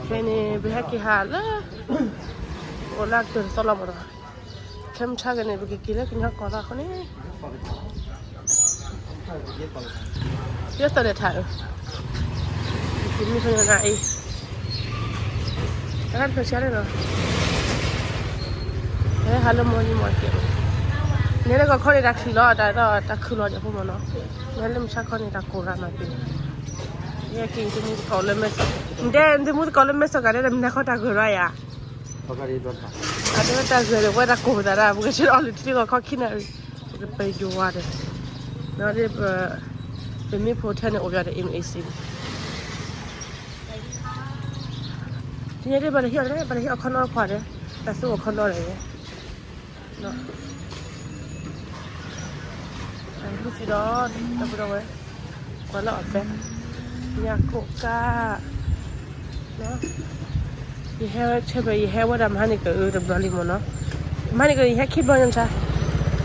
ဖဲန့ၣ် ပဟဲက့ၤဟးလၢ အိၣ်လၢကတၢၢ်တသီလီၤမးနီၤ. ခဲမုၢ်ဆါကန့ၣ် ပကက့ၤလၢကညီကီၢ်သးအဃိန့ၣ် ယသးလဲၤထးအၢ ကမံၤဖဲန့ၣ်နၤအံၤ တၢ်တဖျၢၣ်ဆါလၢနီၤ ဟဲဟးလၢ morning market န့ၣ် လၢကီၢ်ခီန့ၣ် တၢ်ချံလီၤ တၢ် တၢ်ခုၣ်လီၤဒ်ဖိမးနီၤ မ့ၢ်လၢမုၢ်ဆါခီန့ၣ် တၢ်ကိၢ်ရၤမးက့ၤ ယက့ၤသမူသကိးလၢမဲၢ်ဆီး နတဲ သမူသကိးလၢမဲၢ်ဆီးကၤ တဲဒီးမနၤခီတၢ်ဂၢၢ်ရၤယၤ အတဲဝဲတၢ်ဂၢၢ်ဒီး ဝဲတၢ်ကိၢ်ပသးဒၣ် ပကဆ့အီၤလုၢ်ထံဂီၤခီခံနၣ်ရံၣ် ပကပယိၤဝါဒီး ဒီးပ ပမ့ၢ်ဖိထဲန့ၣ် အိၣ်ပယီၤဒီး M A C တညါဒ်ဘၣ်တဟံးအီၤလဲၣ် ဘၣ်တဟံးအီၤခီနီတခွါဒီး တၢ်သူအီၤခီနီဒီး လီၤ လူစံဒီး တၢ်ပဒီဝဲ ကွၢ်လၢအီၣ်ပဲ ညၣ်ကိၣ်ကါ ယဟဲဝဲဆၢဖဲ ယဟဲဝဲဒၣ်မဟါန့ၣ်ကအုတဘျီလံမ့ၢ်နီၤ မဟါန့ၣ်က ယဟဲခံဘျီညါမဆါ ယ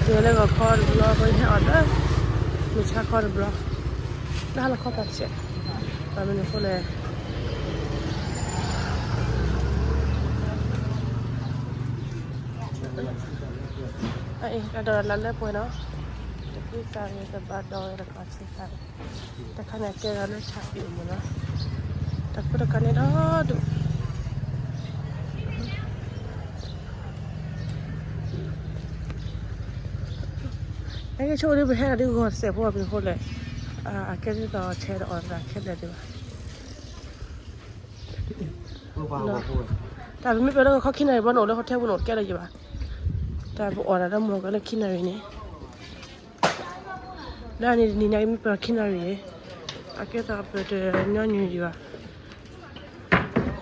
ဟဲလၢဂီၤခီတဘျီ ယဟဲအီၣ်လၢ မုၢ်ဆါခီတဘျီ လၢဟါလီၤခီပၤတစဲး ဘၣ်မနုၤအဃိလဲၣ် အအံၤ တၢ်ဒိးလၢလၢပှဲၤနီၤ တကွံသးဂ့ၤ တဘၣ်ဒိးဝဲတဘၣ်ဆံသး တခါန့ၣ်ကဲဒီးလၢဆၣ်ပံၤမ့ၢ်နီၤ တၢ်ခိတၢ်ခံန့ၣ်ဒီဒူၣ် နကဆိကမိၣ်ဒ်ပဟဲဒၣ်ဒ်ဂီၤစဲးဖိအပူၤအဃိလဲၣ် အကဲဒ်သိးဆဲးဒီးအီၣ်တၢ်ခဲလၢာ်ဒံးဘၣ် တၢ်ပမ့ၢ်ပၢၢ်လၢဂီၤခီခံနၣ်ရံၣ်ဘျီန့ၣ် အိၣ်လၢ hotel ပူၤန့ၣ် အိၣ်တကဲလၢၤယံၤဘၣ် တၢ်ပအီၣ်တၢ်ဒီးမီၤကလၢခံနၣ်ရံၣ်န့ၣ် လၢန့ၣ်တနံၤညါကမ့ၢ်ပၢၢ်ခံနၣ်ရံၣ်န့ၣ် အကဲသိးပတညီနုၢ်ယံၤဘၣ် ဘၣ်ဆၣ်ဖဲအံၤ ဟး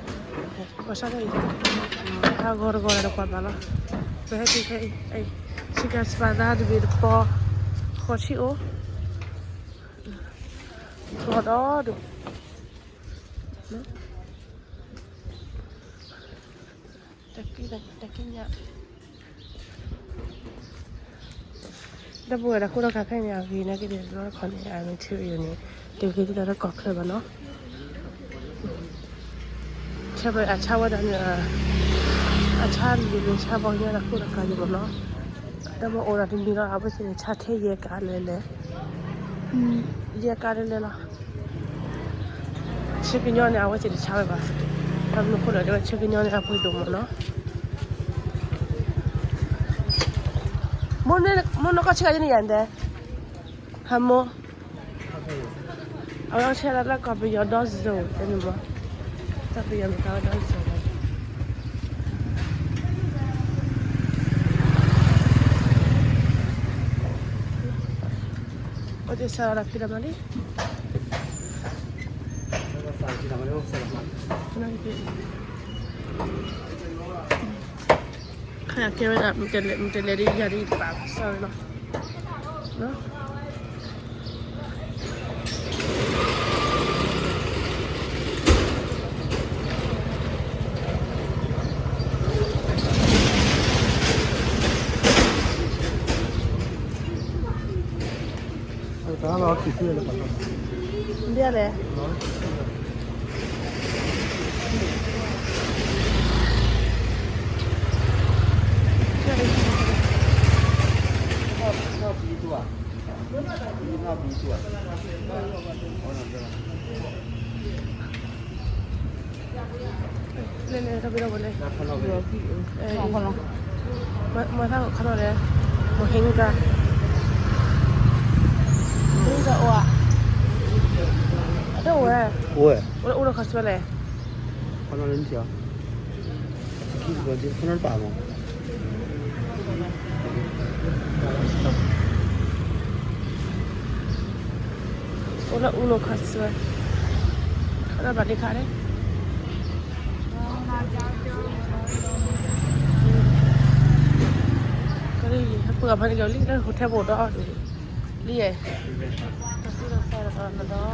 ဂီၤတဂီၤဒီးကွၢ်ဘၣ်လီၤ ပဟဲက့ၤခဲအံၤ ဆံကၤစပာ်သးတဘ့ၣ်တပီၤ ဃီဆံအိၣ် ဃီဒီဒူၣ် တၢ်ကံၣ်ညါ ဒီပုၢ်ဝဲၢ်တၢ်ခိၣ်တီခါဖဲန့ၣ် အဂ့ၤနာ်က့ၤဒ်လီၤခီန့ၣ် အ material န့ၣ် တဂ့ၤဒ်သိးလၢကီၢ်ချၢဘၣ်နီၤ ဆၢဖဲအဆါဝဲဒၣ်န့ၣ် အဆါလုၢ်လုၢ်ဆါဘီညါတၢ်ခိၣ်တီခါယံၤမ့ၢ်နီၤ ဒီးမ့ၢ်အိၣ်ဒီးတမံၤလီၤ အဝဲသ့ၣ်န့ၣ် ဆါထဲယဲၢ်ကးလဲၣ်လဲၣ် ယဲၢ်ကးလဲၣ်လဲၣ်လီၤ ဆ့ကညီန့ၣ် အဝဲသ့ၣ်တဆါဝဲဘၣ် ဘၣ်မနုၤအဃိလဲၣ် တဲဝဲဆ့ကညီန့ၣ် အပှ့ၤဒိၣ်မ့ၢ်နီၤ မိၢ်နကီၢ်ဆ့ကၤယန့ၣ်ယၤတဲ ဟးမိၢ် အဝဲဆဲးလၢကီၢ်ပယီၤဒီစိၤ တဲန့ၣ်မ့ၢ် တၢ်ပယီၤမ့ၢ်တၢ်ဝဲဒီစိၤ အိၣ်တ့ၢ်ဆၢလီၤဒီးဖံးဒီးမၤလံ ခါကဲဝဲဒၣ် မတလဲၤဒ်ယၤဒ်တဘၣ် sorry လီၤ တၢ်လီၤခံဆံလၢပှၤ ဒ်လဲၣ် လဲၤလဲၤတၢ်ဘျီဝဲလဲၣ် မၤသးခီနီၣ်လဲၣ် မဟ့ၣ်ကါ ဟ့ၣ်ကါအိၣ်ဧါ အတအိၣ်ဝဲ အိၣ်ဝဲ အိၣ်လၢအိၣ်လၢခီဆှဲလဲၣ် ခီနီၣ်လၢနထံၣ်ဧါ ခံကီၢ်ခီနီၣ်တပာ်မး အိၣ်လၢအူလိာ်ခီဆှဲ ခီလၢဘၣ်ဒ့ခါန့ၣ် ကရံၣ် ဟဲပှၤဖးန့ၣ်ကလံ လၢ hotel ဘိၣ်ဒီး လံ တၢ်သူၣ်ဒီးသးဒီးဒီး ဒီးဝဲ တၢ်ဒိးလၢ အဖံးတၢ်ညၣ် လၢ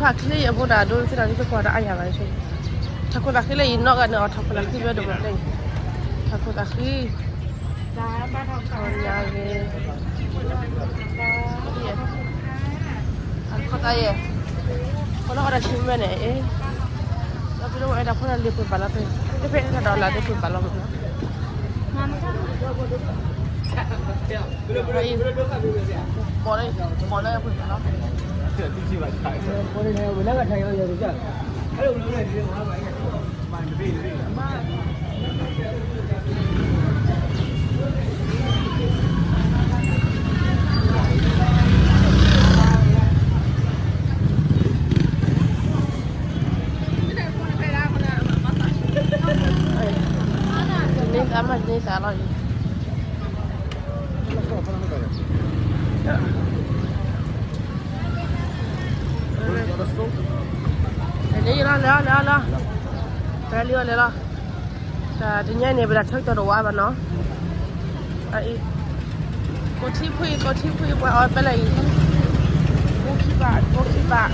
အချ့ယဲၢ်ဖိတၢ်ဒိသ့ၣ်တဖၣ်န့ၣ် ပကွၢ်တၢ်အါယၤဘၣ်, ထးခိၣ်သးဃံလၢအံၤနီၣ်ဂၤန့ၣ် အီၤထးခိၣ်သးဃံဝဲဒိၣ်မးန့ၣ်, ထးခိၣ်သးဃံ, အီၤညါဂ့ၤ, ခီသးယဲၢ်, ခီလၢအီၣ်တၢ်ဆူမဲာ်န့ၣ်, ဒီးပဒိၣ်ဝဲတၢ်ဖိတၢ်လံၤပှ့ၤဘၣ်လီၤ, တဖဲတၢ်ဒီးလၢ်ဒီးပှ့ၤဘၣ်လီၤမးနီၤ. ဘီလၢပှ့ၤဘၣ်လီၤ. န့ၢ်သးမး န့ၢ်သးလီၤအံၤ. လဲၤလီၤ လဲၤလီၤ လဲၤလီၤ, ပလဲၤလီၤ, တနံၤအံၤန့ၣ် ပတၢ်ဆၢကတီၢ်တအိၣ်ဘၣ်နီၤ. အံၤ ကိးထံဖှံ ကိးထံဖှံ ပှၤအီၣ်ဖဲလဲၣ်အံၤ, ကိးခံဘး ကိးခံဘး,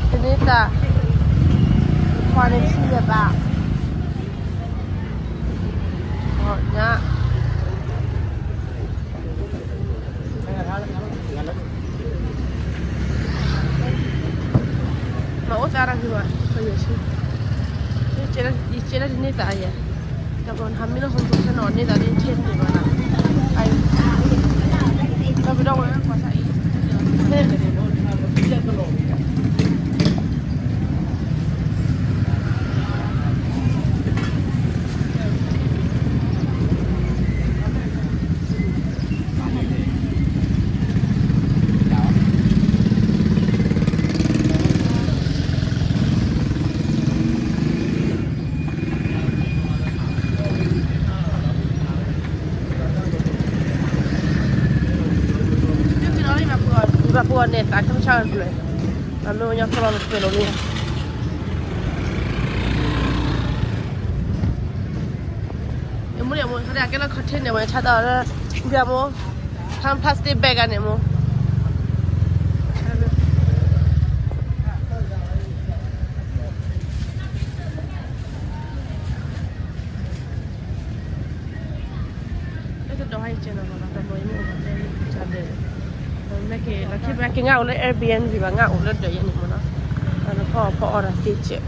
တန့ၢ်သး, ခွါန့ၣ်ထံၣ်ယဲၢ်ဘး, ညါ မၤအိၣ်သးတၢ်ဂ့ၤဘၣ်, ယဆံ, ယကဲလၢတန့ၢ်သးယဲၢ်, တၢ်ပှၤဟးမ့ၢ်လၢ home န့ၣ် န့ၢ်သးန့ၣ် ယကဲတန့ၢ်ဘၣ်နီၤ, အံၤ, ဒီးပဒီဝဲကွၢ်ဆၣ်အံၤ ဘၣ်ပှၤန့ၣ် သးခဲမုၢ်ဆါကတၢၢ်, အမ့ၢ်ဝဲညီဖီလီၤတဖျၢၣ်လီၤန့ၣ်, အမိၢ်န့ၣ် အမိၢ် ခါဒၣ်ကဲလၢ container န့ၣ် ဝဲဆါတီၢ်လၢ ဘၣ်မိၢ်, ဖၣ် plastic bag ဂၤန့ၣ်မိၢ် လၢတဒီးဟဲကဲနီၤနီၤ တမီၤယမ့ၢ်အိၣ်ဘၣ်တဲ တၢ်ဒဲး, မ့ၢ်က့ၤလီၤခံဘၣ်က့ၤ ငါအိၣ်လၢ Airbnb ဘၣ် ငါအိၣ်လၢဒၢးယဲန့ၣ်မ့ၢ်နီၤ, အဖီအီၣ်ဖီအီၣ်တၢ်သ့ကဲး, ကီၢ်ပူၤစီ ဆဲးကျိး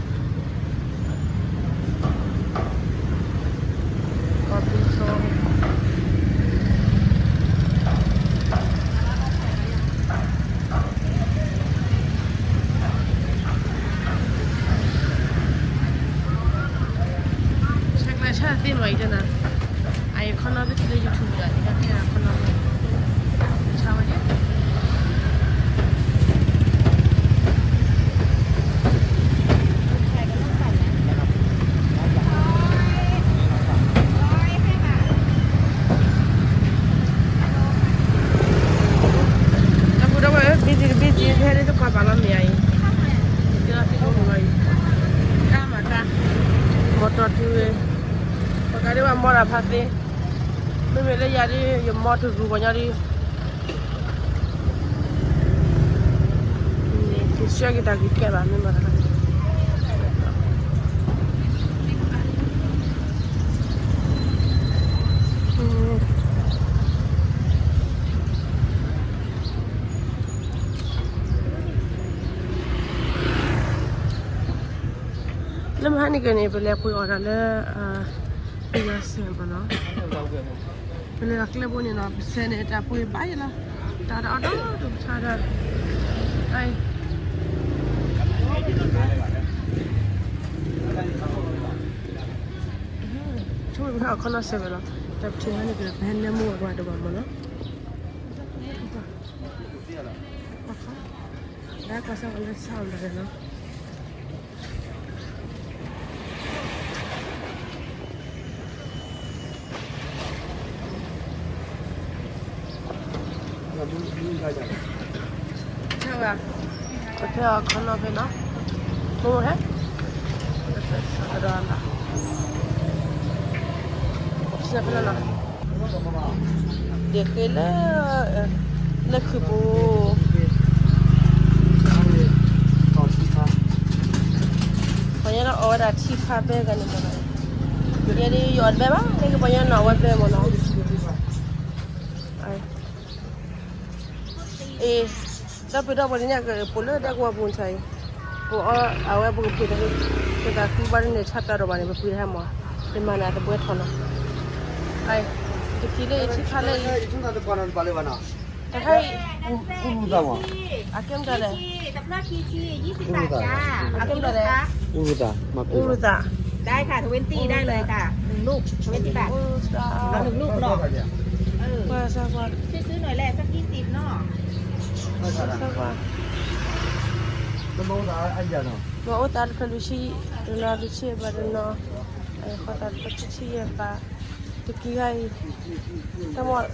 ဆၣ်သ့ၣ်မးအံၤတနၤ, အအံၤခီနီၣ်သ့ၣ်လၢ YouTube ယၤ ယကဲခီနီၣ်သ့ၣ်, ဆါဝဲဒၣ် တၢ်ပူၤဒီးဝဲ busy busy ဟဲဒ်သိးကွၢ်ပာ်လီၤမ့ၢ်အံၤ, တၢ်မၤတၢ်, မီၢ်တီၢ်တုၤ, ပှၤကးဒံးဘၣ်မီၢ်တၢ်ဖးသ့, မ့မ့ၢ်လၢယၤဒ် ယမီၢ်တရူးပှၤညီဒ် ကဆှၢက့ၤတၢ်ဂ့ၤကဲဘၣ် မ့ၢ်မတၤတခါန့ၣ်, လၢမဟါန့ၣ်က့ၤန့ၣ် ပလဲၤပှ့ၤအီၣ်တၢ်လၢ ပယီၤစဲးမ့ၢ်နီၤ, ပလဲၤအကျဲဘိန့ၣ်နီၤ ပစဲးန့ၣ် တၢ်ပှ့ၤဘၣ်ယဲလီၤ, တၢ်တအီၣ်ဒီးတၢ်ဆါဒီး, ဆိကမိၣ်ပဟဲအီၣ်ခီနီၣ်စဲးဝဲလီၤ, တၢ်ပထံၣ်ဟါန့ၣ်က့ၤ ပဟဲနဲမိၢ်အပှၤဒိၣ်ဘၣ်မ့ၢ်နီၤ, လၢကွၢ်စၢ်ဝဲလၢဆၣ်အီၤလီၤနီၤ. ဆၣ်ဝဲ, ပထဲအီၣ်ခီနီၣ်ဖဲနီၤ, မိၢ်ဟဲ, ဒီးလီၤ, ဆၣ်ဖဲလီၤနီၤ, ဒ်ဃ့လၢ, လၢခုးပူၤ, ပှၤညီလၢအီၣ်ဝဲဒၣ်ထံခါဘဲဂၤန့ၣ်မ့ၢ်နီၤ, ယဲဒၣ်ယအီၣ်တဘဲဘၣ်, လၢကပှၤညီနီၣ်ဝဲဘဲမ့ၢ်နီၤ, အ့, ဒီပုၢ်ဒီဝဲၢ်န့ၣ် ကပိာ်လၢဒဲကဝီၤပူၤဆၣ်အံၤ, ပအီၣ်အဝဲပကပှ့ၤတၢ်, ပတၢ်သံဘၣ်ဒ်န့ၣ် ဆါပျးဒိၣ်ဘၣ်န့ၣ် ပပှ့ၤတဟဲမး, ယမၤနၤသဘှဲထီၣ်နီၤ, တကံၤလၢအံၤ ထံခါလၢအံၤ တခါအံၤ, အကဲမတၤလဲၣ်, အကဲမတၤလဲၣ်, အူရူသး, ได้ค่ะ twenty ได้เลยค่ะ หนึ่งลูก twenty บาท เอาหนึ่งลูกเนาะ เออ ซื้อหน่อยแหละ สักยี่สิบเนาะ မ့ၢ်အိၣ်သးတဖျၢၣ်လွံၢ်ဆံ, တနီၤလွံၢ်ဆံဘၣ်တနီၤ, ဃီသးတဖျၢၣ်ဆံဆံယဲၢ်ဘၣ်, တကံၤဂၤအံၤ, တမ့ၢ်,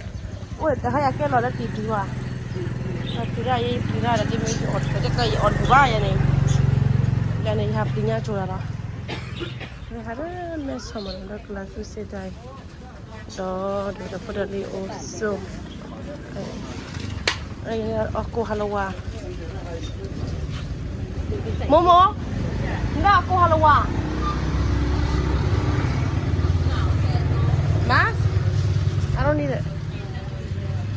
အိၣ်တဟါယကဲလီၤလၢတံၤဒုးဧါ, ပှၤပှ့ၤဒၣ်ယဲ ယပှ့ၤဒၣ်ဒီး ဒ်မ့ၢ်ယအီၣ်တဖျၢၣ် ယအီၣ်တဘူၣ်ဘၣ်ယၤန့ၣ်, ယၤန့ၣ် ယဟးပျံၤညါကၠိၤလီၤလီၤ, ဟးလၢမဲဆီးမးဒီးကလၤသူစ့ဒၣ်အံၤ, ဒီးဒိးဒီးဖိဒီးလံၤအိၣ်ဆိး, အီၣ်ကိၢ်ဟးလဝါ, မိၢ်မိၢ်, နဒၣ်အီၣ်ကိၢ်ဟးလဝါ, မါ, I don't need it,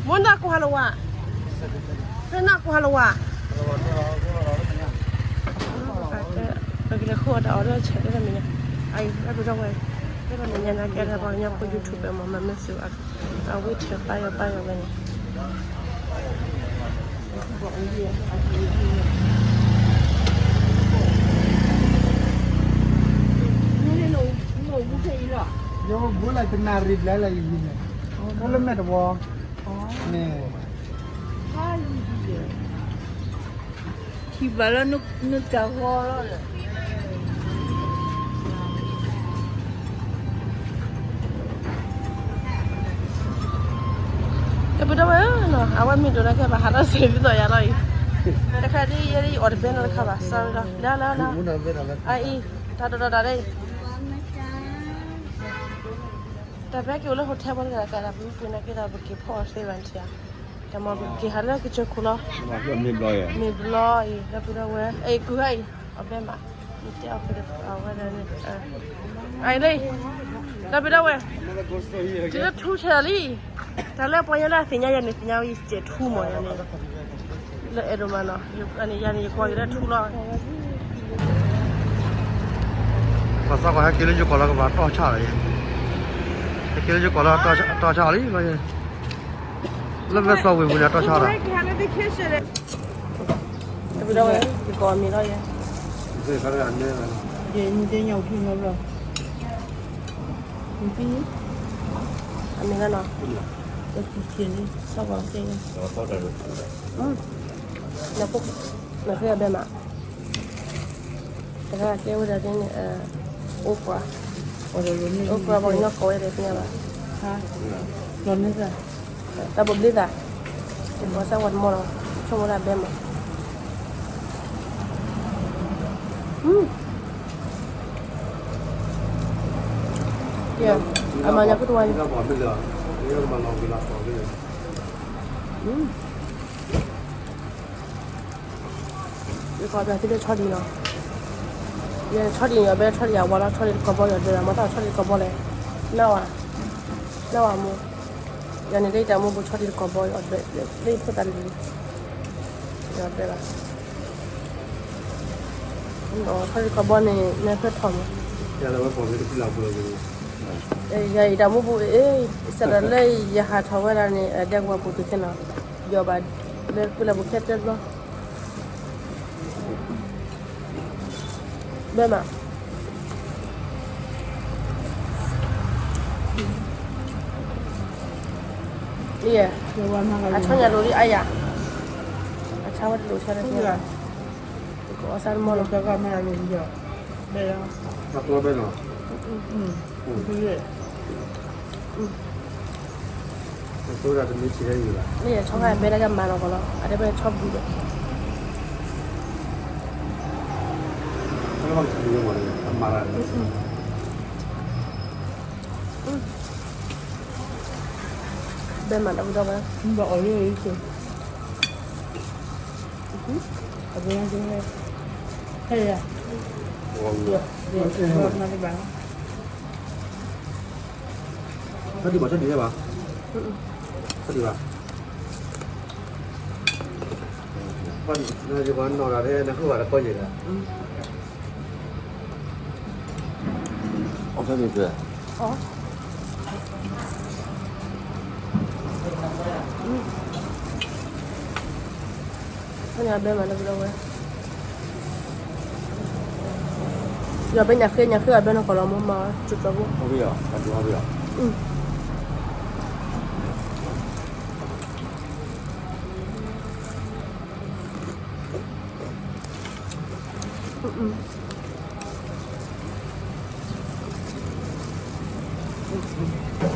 မိၢ်နဒၣ်ကိၢ်ဟးလဝါ, နဒၣ်ကိၢ်ဟးလဝါ, ပကလဲၤဃုအီၣ်တၢ်အီၣ်လၢဆဲးလၢတၢ်မဲာ်ညါ, အအံၤ လၢပဒီဝဲ, လၢတၢ်မဲာ်ညါန့ၣ် ကဲလၢပှၤကညီဖိ YouTube မ့ၢ်မၤမ့ၢ်စူၤ အဝံထၢၣ်ပာ်ယီၤပာ်ယီၤဝဲန့ၣ်, ယဘိလၢတနၣ်ရံၣ်ဘျဲၣ်လၢယဟံးန့ၣ်, လၢမဲာ်တဝီန့ၣ် ထံၣ်ဘၣ်လၢနတၢ်ဂီၤလီၤဒီး, တပဒီဝဲဧၢနီၤ, အဝဲမ့ၢ်ဒိးန့ၢ်ကဲ ဘၣ်ဟးထီၣ်စ့ၤဒ်သိးယၤလီၤအံၤ, တခါဒ်ယဲဒ်ယအီၣ်တဘဲနီတခါဘၣ် စၢ်ဝဲလီၤ လၢလၢလၢ, အအံၤ တၢ်ဒိးဒိးတၢ်ဒ်အံၤ, တၢ်ဖဲက့ၤအိၣ်လၢ hotel ပှၤတဂၤတဂၤ တၢ်ပမ့ၢ်ပှ့ၤန့ၢ်က့ၤဒီး ပက့ၤဖီၣ်အီၤသ့ဘၣ်န့ၣ်ဧါ, တၢ်မ့ၢ်ပက့ၤဟးလၢကစၢၢ်ခိၣ်လီၤ, မ့ၢ်ဘျီအံၤ လၢပဒီဝဲ အံၤ ကုၤဟဲအံၤ အီၣ်ဘဲမး, နတဲအီၣ်ဖဲအဝဲဒၣ်န့ၣ်, အံၤလၢ, လၢပဒီဝဲ, တုၤလၢထူဆဲးလံ, တၢ်လၢပှၤညါလၢအသ့ၣ်ညါယၤန့ၣ် သ့ၣ်ညါဝဲယစဲးထူမးယၤန့ၣ်, လၢအဲၣ်ဒိးမးနီၤ, ယၤန့ၣ်ယကွၢ်က့ၤလၢထူလီၤ, ပှၤသးပှၢ်ဟဲက့ၤလၢယိၤကီၢ်လၢကဘၣ်တီၢ်ဆၣ်လီၤ, ဟဲက့ၤလၢယိၤကီၢ်လၢတီၢ်ဆၣ်လီၤ, လၢမဲဆီးဝ့ၢ်ပူၤန့ၣ် တီၢ်ဆၣ်လီၤ, တပဒီဝဲ ယကိးအမံၤလီၤယဲ, ယညါထံလီၤဘျီ, အမံၤလီၤနီၤ, တဆံးဆံးလံ ဆီကီၢ်သ့, နဖိ, နဖဲအဘဲမး တခါကဲဝဲဒၣ်ဒ်န့ၣ်, အိၣ်ကွၢ်, အိၣ်ကွၢ်ပှၤကညီကိးဝဲဒၣ်သ့ၣ်ညါဘၣ်, တၢ်ဘိးဘျ့သး, ပှၤစၢ်ဝဲတမီၢ်လီၤ, ဆိကမိၣ်ဒၣ်ဘဲမး, အမၤညါကတဝါ, ယကိးပျးသုလၢဆီဒံၣ်နီၤ, ယဆီဒံၣ်ယီၤဘဲ ဆီဒံၣ်ယဝါလီၤ ဆီဒံၣ်တကီၢ်ဘီယီၤဒၢး မ့ၢ်တၢ်ဆီဒံၣ်တကီၢ်ဘီလဲၣ်, နၢ်ဝါ, နၢ်ဝါမိၢ်, ယၤန့ၣ်လၢယတၢ်မူပူၤ ဆီဒံၣ်တကီၢ်ဘီယီၤဒၢး လၢယဖိသၣ်လံၤ, ယီၤဒၢးဘၣ်, ဆီဒံၣ်တကီၢ်ဘီန့ၣ် နၢ်ဖဲထီၣ်မး ယၤအံၤတၢ်မူပူၤအ့ၣ်, စးထီၣ်လၢယဟးထီၣ်ဝဲဒၣ်န့ၣ် ဒဲကဝီၤပူၤတုၤခဲနီၤ, ယီၤဘၣ် လၢကုလၢပူၤခဲတဲဘျီ, ဘဲမး, အံၤ, အဆီညါလိၤလံအါယၤ, အဆါဝဲတလိၤဆါတသ့, ယကအီၣ်ဆၣ်တမီၢ်လီၤ, ဘဲလီၤ, ဘဲလီၤ, မ့ၢ်ယဆီခါဘဲဒၣ်ကမၤနီၢ်ကီၢ်လီၤ အတဲဘၣ်ဆီဘုးဒီး ဘဲမးဒီပုၢ်ဒီဝဲၢ်, အဘဲ, ဟဲယၤ, ဘၣ်, ဘၣ်, ဘၣ်, ဘၣ်, ဘၣ်, နယကနီၤဒၣ်လၢနဃုဘၣ်တကီယဲၢ်ဒၣ်, အီၣ်ဖဲမ့ၢ်ပှဲၤ, ဖဲန့ၣ်အဘဲမးလၢကဒီဝဲ, ယီၤဖဲညၣ်ဃ့, ညၣ်ဃ့အဘဲနကီၢ်လီၤမ့ၢ်မး, ကၠိကၠီဖိ, ဟီဘ့ၣ်ယီၤ, အဒူဟီဘ့ၣ်ယီၤ,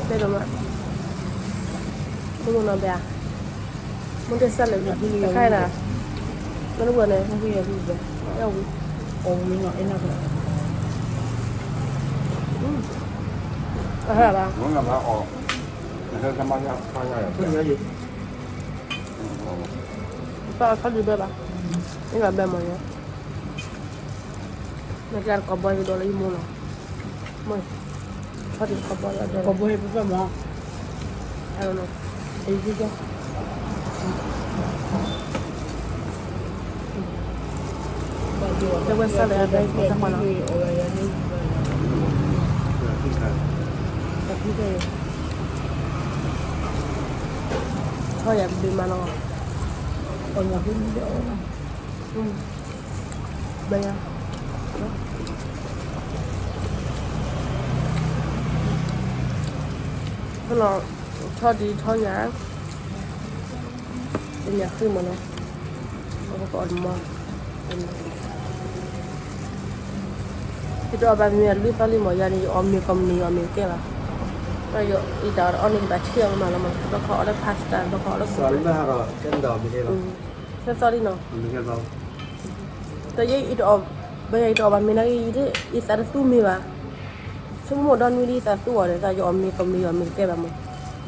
တဲဒိၣ်မး, မ့ၢ်နီၤဘဲဧါ, မ့ၢ်တဲစၢ်လၢာ်, တခါအံၤဒၣ်, မ့ၢ်တဝဲန့ၣ်, အဟဲဘၣ်, ပၢ်ထီၣ်ဒံးဘဲဘၣ်, မ့ၢ်ဘၣ်ဘဲမ့ၢ်ညါ, မ့ၢ်ကဲတကိးဘီယဒိးလၢယမိၢ်လီၤ, မ့ၢ်, ထီၣ်ဒံးတကိးဘီလီၤ, ကိးဘီယပပၢ်မး, အ, တဝဲစၢ်လၢအဘဲကစၢ်ပှၤလီၤ, ထီၣ်ယၤတဘ့ၣ်မးလီၤ, ဘဲယၤ, ဖဲလီၤ, ထီၣ်ဒံးထီၣ်ညၣ်, တညၣ်ဃ့မ့ၢ်နီၤ, အဝဲကအီၣ်တမီၤ, ယတအီၣ်ဘၣ်မ့ၤအလွံၢ်သီလံမ့ၢ် ယၤန့ၣ် ယအီၣ်မ့ၤကိးမုၢ်နံၤ ယအီၣ်မ့ၤတကဲဘၣ်, ယအီၣ်အံၤတၢ်အီၣ်န့ၣ် ယဘၣ်ထံၣ်အီၤမးလီၤမး, ဘၣ်ခီအီၣ်လၢ pasta ဘၣ်ခီအီၣ်လၢ သၢသီလံနီၤ, တယဲအံၤတအီၣ်, ဘၣ်ယၤအံၤတအီၣ်ဘၣ်မ့ၤနာ်က့ ယသးတသူမ့ၤဘၣ်, ဆိကမိၣ်ဒီနွံလံယသးသူအီၤဒီး ယအီၣ်မ့ၤကိးမုၢ်နံၤ ယအီၣ်မ့ၤတကဲဘၣ်မး ယ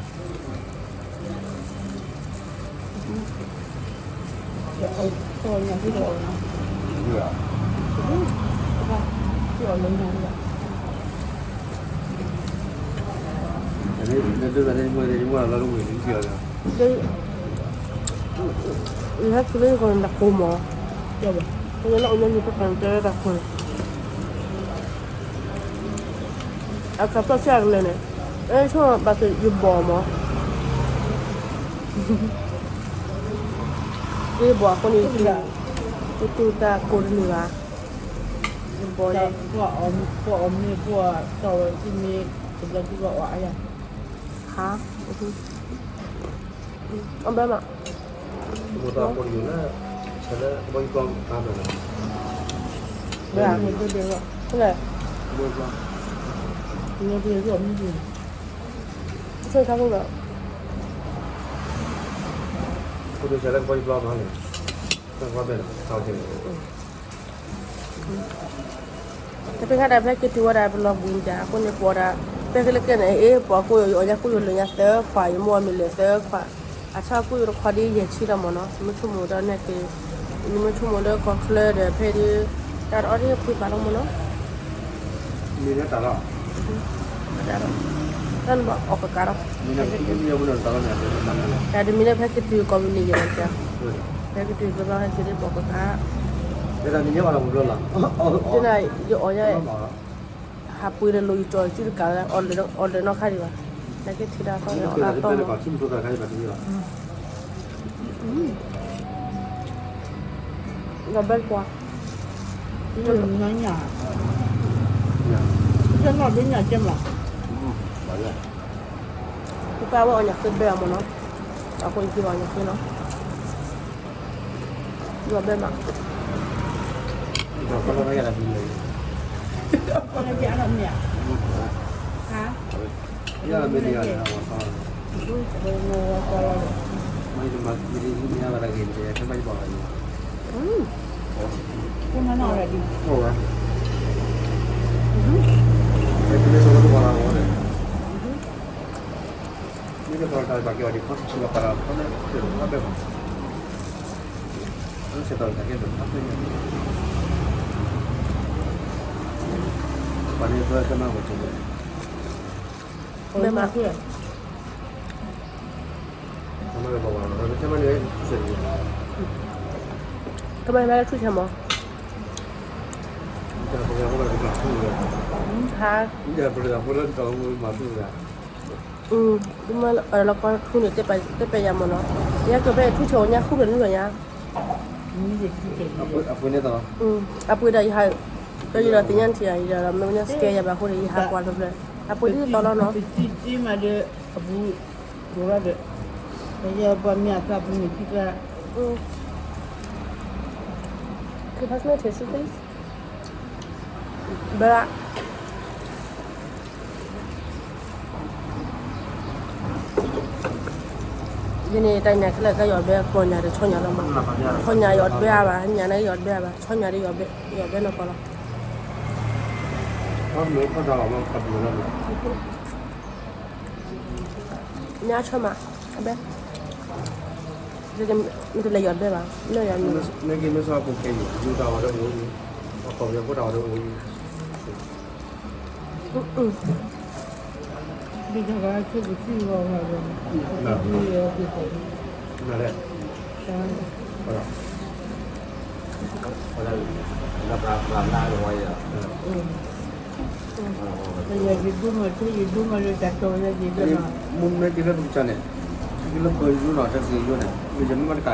ဟဲက့ၤလၢယဂီၢ်န့ၣ် တၢ်ကိၢ်မး, ယလၢအိၣ်ညါန့ၣ် တၢ်တၢ်တဲတၢ်ကိၢ်န့ၣ်, အကပျီၢ်စၢ်ကလဲၣ်န့ၣ်, အဲဆိဘၣ်သ့ၣ်ယဘီၣ်မး, ယဘီၣ်အဃိန့ၣ်, ယတူၢ်တၢ်ကိၢ်တန့ၢ်ဘၣ်, ယဘီၣ်န့ၣ်, ပှၤအီၣ်မ့ၤ ပှၤတီၢ်ဝဲမ့ၤ တဘျီတဘျီအီၣ်အါယၤ, ဟါ, အဘဲမး, ဘဲ, ဆိခါဖိဘၣ်, တဖဲခါဒၣ် ဖဲက့ၤတုၤဝဲဒၣ် ပလီၤဘှံးတၢ်အဃိန့ၣ် ပှၤဒၣ် ဖဲကလၢကဲန့ၣ် အ့ၣ် ပှၤကိးယိာ် ယအီၣ်ညါကိးယိာ်လၢညါသၢခွး ယမိၢ်အမံၤလၢသၢခွး, အဆၣ်ကိးယိာ်တခွးဒ်ယဲၢ်ဆံလီၤမ့ၢ်နီၤ, နမ့ၢ်ဆိကမိၣ်ဒီးန့ၣ်က့ၤ, နမ့ၢ်ဆိကမိၣ်ဒီးကီၢ်ချၢဒီး ဖဲဒၣ် တၢ်တအီၣ်ဒ်ဖှံဖးလီၤမ့ၢ်နီၤ. မ့ၢ်လၢတၢ်လီၤ, တၢ်နဘၣ်အီၣ်ကကးလီၤ, တၢ်တမံၤလၢဖဲက့ၤတုၤကိးမုၢ်နံၤယဲၢ်လီၤ, ဖဲက့ၤတုၤကဘျီဟဲက့ၤဒ်ပှၤကကး, ဒ်နၤ ယအီၣ်ညါ ဟးပှ့ၤဒီးလိာ်ယကၠီၤစုတကးလၢ အီၣ်လၢၤနီၢ်ခါဒံးဘၣ်, နက့ၤထံၣ်ဒၣ်သီၣ်န့ၣ် အီၣ်လၢအတီမး, ဒီးဘဲပှၤ, ညၣ်, ညၣ်, ညၣ်, ပပၢ်ဝဲအီၣ်ညၣ်ဃ့ဘဲအီၤမ့ၢ်နီၤ, အဃိယက့ၤအီၣ်ညၣ်ဃ့နီၤ. ယဘဲမး, မ့ၢ်ကသီတၢ်ဘၣ်က့ၤအီၤဒ်ခီဆူၣ်ဆူၣ်လီၤပာ်လီၤခီလၢခရံာ်လီၤဖးဘဲမး, မ့ၢ်ဆဲးသီတၢ်ကဲဘၣ်ဖးဘဲမး, ပှၤန့ၣ် ဖဲကနၣ်ဝဲကဲ ဘဲမး ကမၤဘၣ်လၢထူၣ်ဆဲးမး ဟါ လၢကီၢ်ထူၣ်န့ၣ် တဲပၠးမးနီၤ, ယကဖဲထူၣ်ဆဲးအီၤညါဃုဖျၢၣ်နုာ်လီၤညါ, အပှ့ၤဒီးယဟး, ဒီးယဒီးသ့ၣ်ညါထံၣ်ယၤဒီး မ့ၢ်ဝဲညါစကဲယၤဘၣ်အဃိန့ၣ် ယဟးကွၢ်တဖျၢၣ်, အပှ့ၤဒ်သိးလီၤနီၤ, ပှ့ၤဒီး, ပှၤမ့ၢ်အသးပှ့ၤန့ၣ်ထံၣ်ကျါ, ဘၣ် ယန့ၣ် တၢ်ညၣ်ခဲလၢာ်ကယီၤဘဲ ကီၢ်ညၣ်ဒီးဆီညၣ်လီၤမး, ဆီညၣ်ယီၤတဘဲအါဘၣ်, ညၣ်န့ၣ်ယီၤတဘဲအါဘၣ်, ဆီညၣ်ဒီးယီၤဘဲနီၢ်ကီၢ်လီၤ, ညၣ်ဆီမး, အဘဲ, မ့ၢ်တလဲၤယီၤတဘဲဘၣ်, မ့ၢ်က့ၤမ့ၢ်ဆီဖိခဲအံၤ ယူၤတၢ်ဝဲဒီးအိၣ်, အခီၣ်ဝဲဖိတၢ်ဝဲဒီးအိၣ် မ့ၢ်က့ၤလၢပကစၢ်န့ၣ် က့ၤလၢပယိၤနီၤ တၢ်က့ၤယိၤန့ၣ် မ့ၢ်ယမ့ၢ်မၤတကး, ဘၢယိၤလီၤန့ၣ်ဘၣ်တကး ယ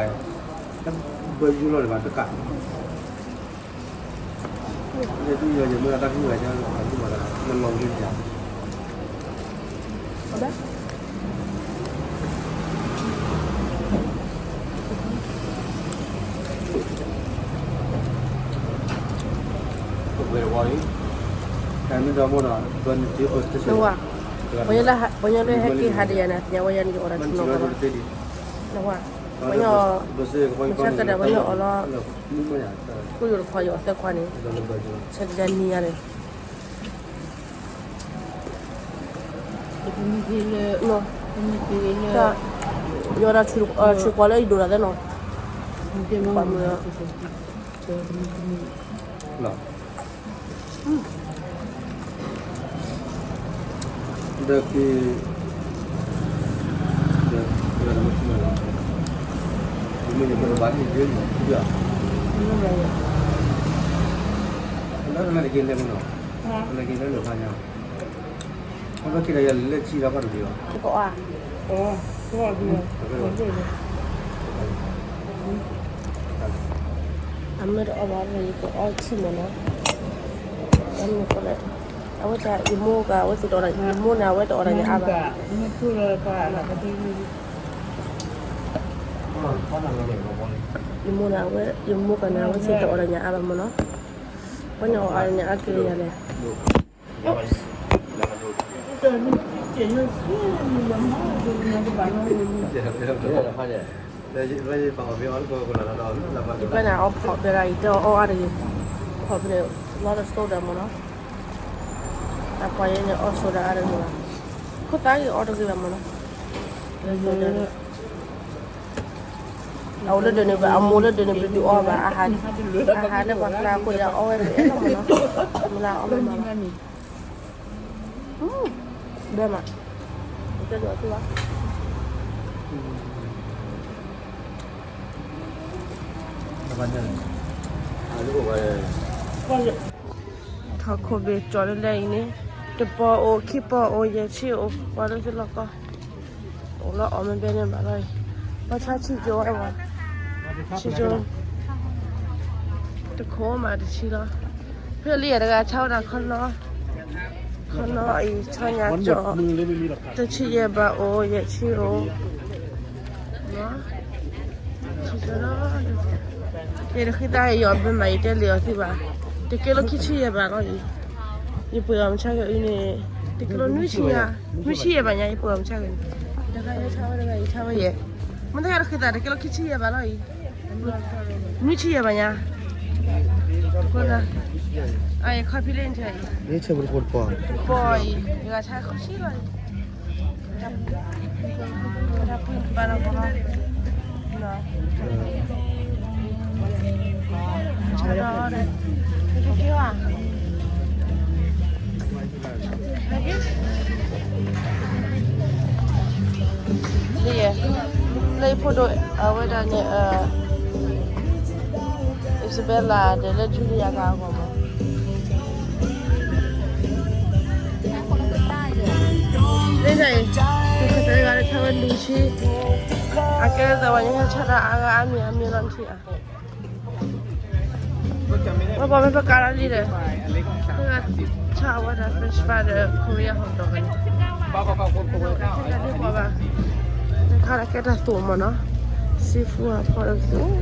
ဲဒ်ယဲယမ့ၢ်အတၢ်ဟံးဝဲဒၣ် အဟံးဝဲဒၣ် လၢလီၤဝံၤဒၣ် နဝၤ, ပှၤညီလၢဟဲက့ၤဟးဒီးယၤန့ၣ် သ့ၣ်ညါဝဲယၤန့ၣ် ယအိၣ်ဒီးထူနီၢ်ကီၢ်လီၤ, နဝၤ, ပှၤညီ, မဆါကဒါပှၤညီအီၤလီၤ, ကိၣ်ယိၤတခွါ ယအိၣ်သၢခွါန့ၣ်, ဆဲးကဒါနံၤညါန့ၣ် ယဝဲဒၣ်ဆူၣ်ကွီၤလၢယဒိၣ်တၢ်သ့နီၤ, ပှၤမုၢ်လီၤ, ဒီးက့ၤ, ဒီး, ဒီး, လၢက့ၤလဲၤမနီၤ, လၢက့ၤလၢလၢၢ်ဖးညါ အဝဲက့ၤဒီးယၤလၢဆံလီၤဖးတဘ့ၣ်ဘၣ်, အမ့ၢ်တအီၣ်ဘၣ် ယကအီၣ်ဆံၣ်မးနီၤ, အဝဲတၢ် ယမိၢ်က အဝဲသ့ၣ်တအီၣ်, ယမိၢ်န့ၣ် အဝဲတအီၣ်တၢ်န့ၣ်အါဘၣ်, ယမိၢ်န့ၣ် အဝဲ ယမိၢ်ကန့ၣ် အဝဲသ့ၣ်တအီၣ်တၢ်န့ၣ်အါဘၣ်မးနီၤ, ပှၤန့ၣ်အီၣ်အါန့ၣ်အါက့ၤယၤလဲၣ် ယပၢ်န့ၣ်အီၣ်ဖီၣ်ဖဲဒၣ် ယတဲအီၣ်အါတဂ့ၤ, ဖီၣ်ဖဲန့ၣ် လီၤတစိၤဒၣ်မးနီၤ, အပှၤယဲန့ၣ်အီၣ်စိဒၣ်အါတဂ့ၤဘၣ်, ခိၣ်သးဂ့ၤအီၣ်တဂ့ၤဘၣ်မးနီၤ, အအိၣ်လၢဒၢးန့ၣ် အမိၢ်လၢဒၢးန့ၣ် ပဒုးအီၣ်ဘၣ်, အဟးလၢပှၤကျါအဃိဒီး အီၣ်ဝဲဖဲအဲၣ်လီၤမးနီၤ, မ့ၢ်လၢအီၣ်မးမးဘၣ် ဘဲမး, ကဲဒိးအီၣ်သ့ဘၣ်, ထီၣ်ခိၣ်ဘ့ၣ်ကၠီလၢလဲၣ်အံၤန့ၣ်, တပီၤအိၣ် ခံပီၤအိၣ် ယဲၢ်ဆံအိၣ် ပှၤလၢသ့ၣ်လီၢ်ကီၢ်, အိၣ်လီၤအီၣ်မ့ၢ်ဘဲန့ၣ်ဘၣ်လီၤအံၤ, ပှၤဆါဆံၣ်ကၠိဝဲဝဲ, ဆံၣ်ကၠိ တခိၣ်မးတဆံလီၤ, ဖဲလံယၤတဂၤဆါဝဲဒၣ်ခီနီၤ, ခီနီၤအံၤ ဆီညါကၠီ, တဆံယဲၢ်ဘၣ်အိၣ် ယဲၢ်ဆံအိၣ်, ယတဃံသးယီၤဘဲမး ယတဲလံအီၤသ့ဘၣ်, တကဲလၢခံဆံယဲၢ်ဘၣ်လီၤအံၤ, ယပှ့ၤအီၤမဆါဂ့ၤအံၤန့ၣ်, တကဲလၢနွံဆံယဲၢ်, နွံဆံယဲၢ်ဘၣ်ညါ ယပှ့ၤအီၤမဆါဂ့ၤ, တဂၤယဲဆါဝဲတဂၤယဆါဝဲယဲၢ်, မ့ၢ်တဂၤတဃံသး တကဲလၢခံဆံယဲၢ်ဘၣ်လီၤအံၤ နွံဆံယဲၢ်ဘၣ်ညါ, အံၤခီဖံလၢနထံၣ်အံၤ, ပီၤအံၤ ယဂၤဆါဃုဆံလီၤအံၤ, တၢ်ပှ့ၤပာ်လီၤပီၤလီၤ, ဆါဒီး, က့ၤက့ၤဝဲ, လၢယဲ, လၢယဖိဒိၣ်အဝဲဒၣ်န့ၣ်, Isabella ဒီးလၢ Julia ကဂီၢ်မး, လၢယဲ, ယကစၢ်ယွၤလၢထၢဝဲလူၤဆံ, အကဲသးဝဲညါဟဲဆၣ်တၢ်အါဂၤအါမံၤအါမံၤလီၤနထံၣ်ဧါ. ပဘီမ့ၢ်ပကးလီၤလံဒီး, ပကဆၣ်ဝဲဒၣ် French fry ဒီး Korea hot dog န့ၣ်, တၢ်ဒ်ပှၤဘၣ်, တခါလၢကဲတၢ်သိၣ်မးနီၤ, seafood အဖီဒီးသိၣ်,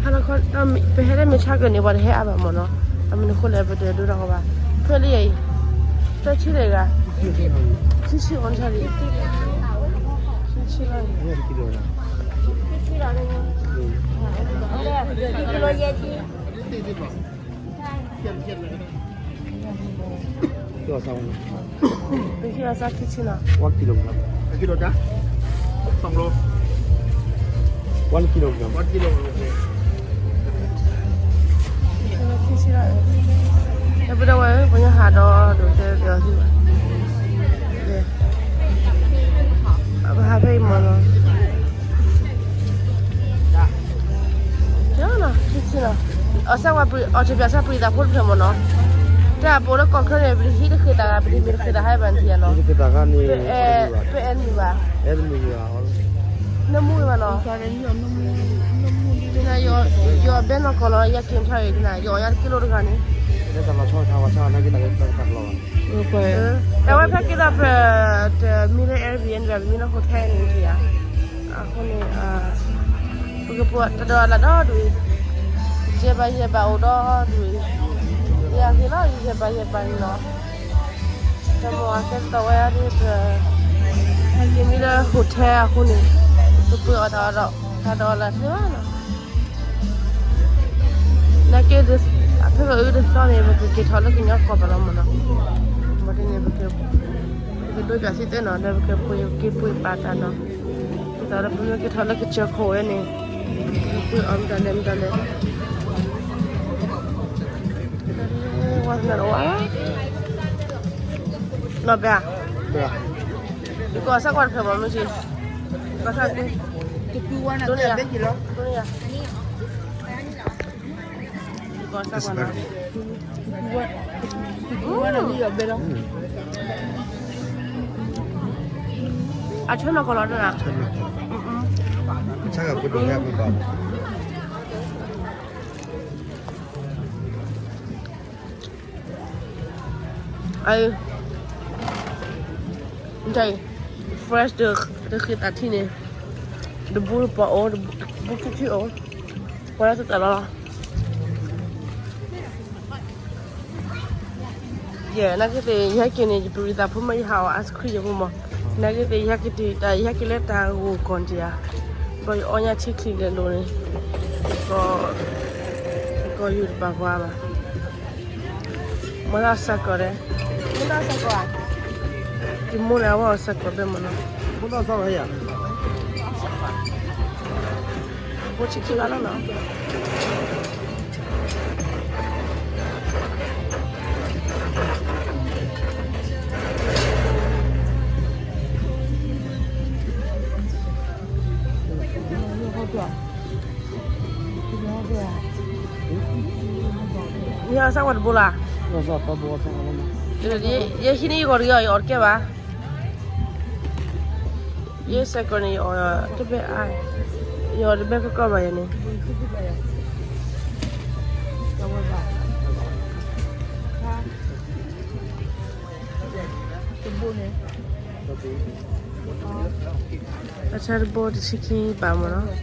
ဟါလီၤခီ, ပဟဲလၢမ့ၢ်ဆါကၢၢ်န့ၣ် ပှၤတဟဲအါဘၣ်မးနီၤ, အမနုၤအဃိလဲၣ် ပတဒိတၢ်ကီဘၣ်, ဖဲလံယဲအံၤ, တဆံလံဂၤ, ခံဆံအိၣ်နဆါလံ, ခံဆံလံ, ပဟံးအီၤစးခံဆံနီၤ, one kilogram, one kilogram, one kilogram, ခံဆံလံ, ပဒိၣ်ဝဲ ပညီဟးဒီးဒိးတဲပယီၤဟံၣ်ဘၣ်, ပဟးဖဲအံၤမးနီၤ. အီၣ်စဲၣ်ဝဲပှၤ အီၣ်တပျးစဲပှၤသးဖိတဖျၢၣ်မးနီၤ, တၢ်အပိာ်လၢကီၢ်ချၢန့ၣ် ပတဟံးတဃ့သးဂၤ ပတမ့ၢ်တဃ့သးဟဲဘၣ်နထံၣ်ဧါနီၤ, ပအဲၣ်နုာ်ဘၣ်, နမူဘၣ်နီၤ, ယဘဲနီၢ်ကီၢ်လီၤ ယက့ၤထီၣ်အံၤ ယအီၣ်ယၤတကံလိတဂၤန့ၣ်, တၢ်ဝဲဖဲက့ၤဒီးဖဲ တမံၤလၢ Airbnb ဘၣ် ပမံၤလၢ hotel န့ၣ်ဧါ, အဃိန့ၣ် ပကပှဲၤတဒီးလၢဒီဒူၣ်, ယဲၢ်ဘးယဲၢ်ဘးအိၣ်ဒီဒူၣ်, ယဟ့ၣ်လီၤယဲၢ်ဘးယဲၢ်ဘးန့ၣ်လီၤ, တမ့ၢ်အကဲသီဝဲဒၣ်, ပမံၤလၢ hotel အဃိန့ၣ်, ပပှဲၤအီၣ်တၢ်အီၣ်ဒီး တၢ်ဒီးလၢသ့ဘၣ်နီၤ. နာ်က့ ဖဲပအုတသီန့ၣ် ပကက့ၤထီၣ်လၢကညီကီၢ်ပူၤလီၤမးနီၤ, ဘၣ်ဒ်န့ၣ် ပကဒိပၠးစံသ့နီၤ လၢပကပှ့ၤက့ၤပှ့ၤပာ်တၢ်နီၤ, ဒ်သိးဒီးပမ့ၢ်က့ၤထီၣ်လၢကစၢၢ်ခိၣ်ဝဲန့ၣ်, ပှ့ၤအီၣ်မတၤလဲၣ်မတၤလဲၣ်, ဝဲသနာ်ဝဲ, နီၢ်ဘဲဧါ, ယကီၢ်စၢ်ကွၢ်တဖျၢၣ်ဘၣ်မ့ၢ်က့ၤ, ကီၢ်စၢ်ကွၢ်, တပူၤဝဲန့ၣ်, ကီၢ်စၢ်ကွၢ်နီၤ, တပူၤဝဲန့ၣ်လံယီၢ်ဘဲလီၤ, အဆၢနီၢ်ကီၢ်လီၤတနီၤ, ဆၢနီၢ်ကီၢ်, ဆၢကပူၤဒိၣ်ညါပူၤဘၣ် အ, တၢ်အံၤ fresh ဒီးဃ့သးထံန့ၣ်, တဘိတပီၤအိၣ်, တဘိခံဆံအိၣ်, ပှၤလၢတၢ်လီၤလီၤ, ယဲ နာ်က့သ့ၣ် ယဟဲက့ၤန့ၣ် ယပရံသးဖိမ့ၢ်ယဟးအီၣ် ice cream ယဖိမး, နာ်က့သ့ၣ် ယဟဲက့ၤတၢ် ယဟဲက့ၤလၢတၢ်ဂိၢ်ကီၢ်တယၤ, ဘၣ်ယအီၣ်ညါထံချံလဲၤလိၤန့ၣ်, ကီၢ်, ကီၢ်ယူၢ်တပာ်ပှၤဘၣ် မ့ၢ်လၢအစှၤကီၢ်ဒီး, မ့ၢ်လၢအစှၤကီၢ်ဧါ, ယမိၢ်လၢအဝဲအီၣ်စှၤကီၢ်ဘဲမးနီၤ, မ့ၢ်လၢအစှၤကီၢ်ဧါ, ဘိဆံခံဘၣ်လီၤနီၤ. မ့ၢ်အီၣ်စၢ်ဝဲတဘိလၢ်, ယဟံးန့ၢ်ယဂီၢ်တဂ့ၤအီၤ ယအီၣ်တကဲဘၣ်, ယစဲးကီးန့ၣ် ယအီၣ်တဘဲအါ, ယအီၣ်တဘဲကီကီဘၣ်ယၤန့ၣ်, တဘိန့ၣ် အဆၢတဘိတဆံခံဘၣ်မးနီၤ,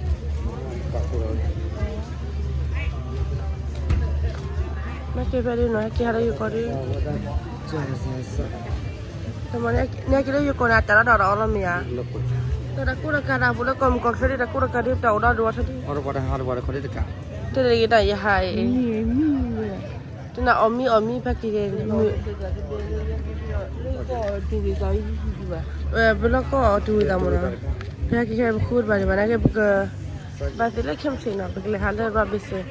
မ့ၢ်က့ၤဖဲဒ်နီၤ ဟဲက့ၤဟးလၢယိၤကီၢ်ဒ်, တမ့ၢ်န့ၣ် ဟဲက့ၤလၢယိၤကီၢ်န့ၣ် အတၢ်လီၤဒီးအီၤလီၤမ့ၢ်ဧါ, တၢ်တၢ်ကူတၢ်ကၤတၢ်ပူၤလၢကီၢ်မုၢ်ကီၢ်ချၢဒ်တၢ်ကူတၢ်ကၤဒ်တၢ်အိၣ်ဒီးဒိၣ်အီၤထီၣ်ဒ်, တၢ်တဂ့ၤတၢ်ယဟးအံၤ, တနၤအီၣ်မံအီၣ်မံဖဲက့ၤဂ့ၤမုၢ်, ပလီၢ်ကီၢ်အီၤတူၢ်ဝံၤသးမးနီၤ, ပဟဲက့ၤခဲပဃုတဘၣ်ဒံးဘၣ် နာ်က့ပက, ဘၣ်သ့ၣ်လၢခဲမုၢ်ဆ့ၣ်နီၤ ပကလဲၤဟးလၢ Robinson,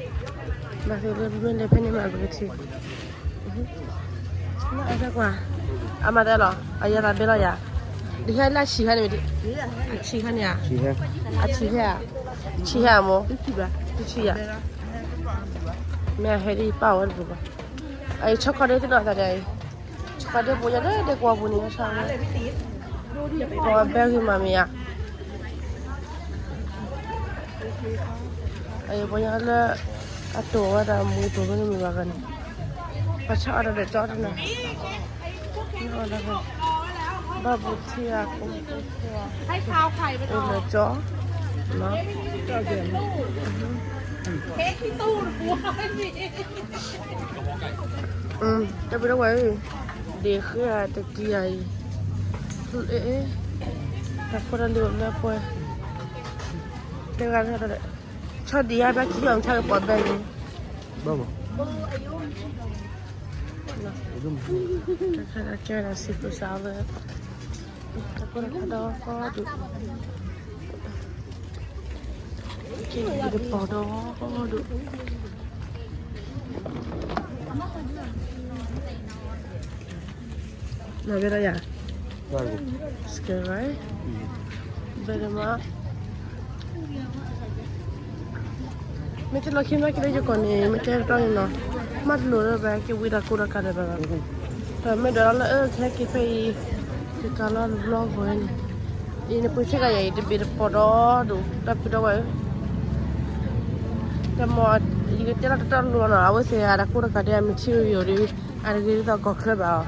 ဘၣ်သ့ၣ်လၢပမ့ၢ်လဲၤဖဲန့ၣ်မးပကထံၣ် ကွၢ်, အမၤတဲလီၤ အယဲသးဘဲလီၤယၤ, ဒ်ဟဲလၢဆံးခါန့ၣ်, အဆံးခါန့ၣ်ဧါ, အဆံးဟဲ, ဆံးဟဲအမိၢ်, တဆံးယၤ, မ့ၢ်ဟဲဒ်ပၢ်ဝဲတပူၤဘၣ်, အအံၤ ဆီခီဒ့သ့ၣ်နီၣ်သးဒ်အံၤ, ဆီခီဒ့ပူၤယၤလၢဒ့ကွီၢ်ပူၤန့ၣ် ဆီဝဲ, ပှၤဘဲဂ့ၤမးမ့ၢ်ဧါ အံၤပှၤညါလၢ အတိာ်ဝဲဒၣ်မူတိာ်ဖဲန့ၣ်မုၢ်ဘၣ်ဂၤန့ၣ်, ပှၤဆါအီၤဒီးကၠီတနၤ, ဘၣ်ဘူးထံဂၤကိးကိး, အိၣ်လၢကၠီ, တၢ်ပ့ၤထီၣ်ဝဲ, ဒ့ဃ့တကံယၤအံၤ, တၢ်ဖိတၢ်လံၤအိၣ်လၢပှဲၤ, တဂၤ ဆီဒံးယါဘၣ်ခံအီၤ ဆါကပီၤဘဲန့ၣ်, တၢ်ခဲလၢာ်ကဲဝဲဒၣ် seafood salad, တၢ်ဖိတၢ်လံၤဒီဒူၣ်, ကဲကပီၤဒီဒူၣ် နဘဲလီၤယၤ, စကဲရ, ဘဲဒမး, မ့ၢ်တလီၤခံမးက့ၤလၢယကီၢ်န့ၣ် မ့ၢ်တဲတတီန့ၣ်နီၤ, မ့ၢ်တလိၣ်လၢဘၣ်က့ၤဝံသးစူၤတၢ်ကါဒဲးဘၣ်, တမ့ၢ်ဒၣ်လီၤလၢအခဲက့ၤဖဲအံၤ, ယကါလီၤတဘျီဂီၤန့ၣ်, အံၤနပှ့ၤဆ့ကၤယၤအံၤ တဘ့ၣ်တပီၤဒီဒူၣ် တၢ်ဖုဒီဝဲ, တမ့ၢ်, ယကတဲလီၤတတီတလိၤနီၤ, အဝဲသ့ၣ်အတၢ်ကိၢ်တၢ်ကါဒဲး material ဒီး, အတဂ့ၤဒ်သိးကီၢ်ချၢဘၣ်